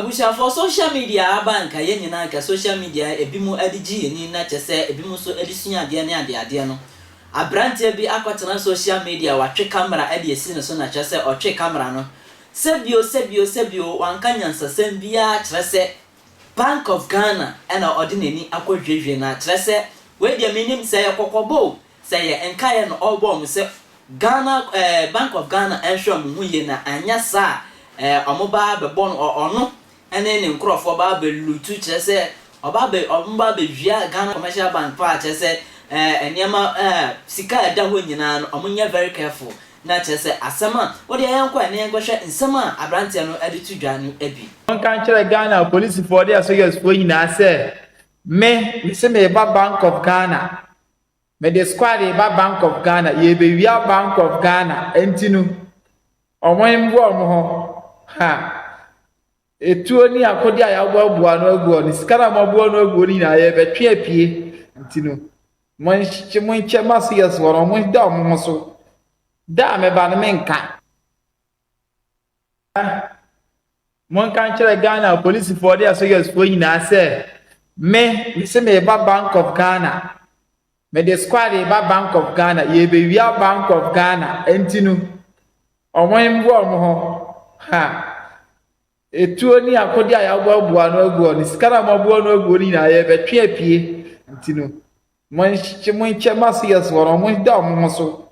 Abusuafoɔ, social media aba nka yɛn nyinaa nka social media ebinom de gye yɛn ani na kyerɛ sɛ ebinom nso de sua adeɛ ne adeadeɛ no. Abranteɛ bi akɔtena social media watwe camera de asi ne so na kyerɛ sɛ ɔtwe camera no sɛbio sɛbio sɛbio wanka nyansasɛm biara kyerɛ sɛ Bank of Ghana na ɔde n'ani akɔhwiehwie na kyerɛ sɛ wei deɛ mennim sɛ ɛyɛ kɔkɔbɔ o sɛ ɛyɛ nkaeɛ na ɔrebɔ wɔn sɛ Ghana eh, Bank of Ghana nhwɛ wɔn ho yie na anyɛ saa a eh, wɔn ba abɛbɔ no, ɔno ne ne nkorɔfoɔ ba abɛlutu, kyerɛ sɛ ɔba abɛ, wɔn ba abɛwia Ghana Commercial Bank paa, kyerɛ sɛ eh, nneɛma eh, sika a ɛda hɔ nyinaa no, wɔn nyɛ very careful, na kyerɛ sɛ asɛm a, wodeɛ yɛnkɔ ɛ na yɛnkɔhwɛ nsɛm a aberanteɛ no de to dwa no bi. Monka nkyerɛ Ghana apolisifoɔ ne asogyafoɔ nyinaa sɛ me, mese mereba Bank of Ghana. Mede squad reba Bank of Ghana, yɛrebɛwia Bank of Ghana, ɛnti no, ɔmo mmoa ɔmo ho. Ha! Etuo ne akodeɛ a yɛaboaboa ano agu hɔ no, sika no a moaboa ano agu hɔ no nyinaa, yɛrebɛtwe apue. Nti no, monhye monkyɛ ma soyɛs wɔ no, ɔmo da ɔmo ho so. Da a mɛba no, menka. Monka nkyerɛ Ghana apolisifoɔ ne asogyafoɔ nyinaa sɛ me, mese mereba Bank of Ghana. Mede squad reba Bank of Ghana. Yɛrebɛwia Bank of Ghana. Ɛnti no, wɔn mmoa wɔn ho. Ha! Etuo ne akodeɛ a yɛaboaboa ano agu hɔ no, sika no a moaboa ano agu hɔ no nyinaa, yɛrebɛtwe apue. Nti no, monhye monkyɛ ma asogyafoɔ no, wɔn da wɔn ho so.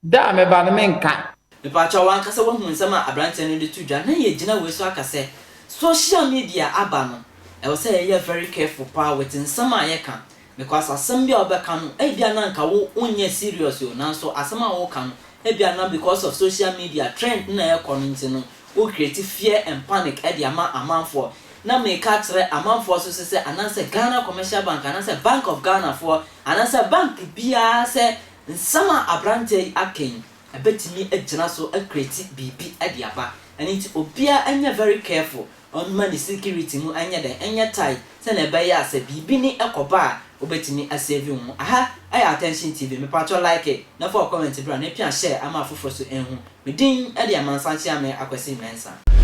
Da a mɛba no, menka. Mepakyɛw w'ankasa woahu nsɛm a aberanteɛ no de to dwa na yɛgyina wei so aka sɛ social media aba no ɛwɔ sɛ yɛyɛ very careful paa with nsɛm a yɛka because asɛm bi a wobɛka no ebia na anka wo wonyɛ serious o nanso asɛm a woka no ebia na because of social media trend na ɛrekɔ no nti no wo create fear and panic de ama amanfoɔ na meka akyerɛ amanfoɔ nso sɛ anaasɛ Ghana Commercial Bank anaasɛ Bank of Ghana foɔ anaasɛ bank biara sɛ Nsɛm a aberanteɛ yi aka yi, ɛbɛtumi agyina so acreati biribi de aba. Ɛno nti obiara nyɛ very careful, ɔmma ne security mu nyɛ dɛn, nyɛ tight sɛdeɛ ɛbɛyɛ a sɛ biribi ni kɔba a, wobɛtumi asave wo ho. Aha yɛ Attention TV, mepakyɛw like na fa wo comment bra na pia share ama afoforɔ nso nhu. Me din de Amansan Kyeame Akwasi Mensah.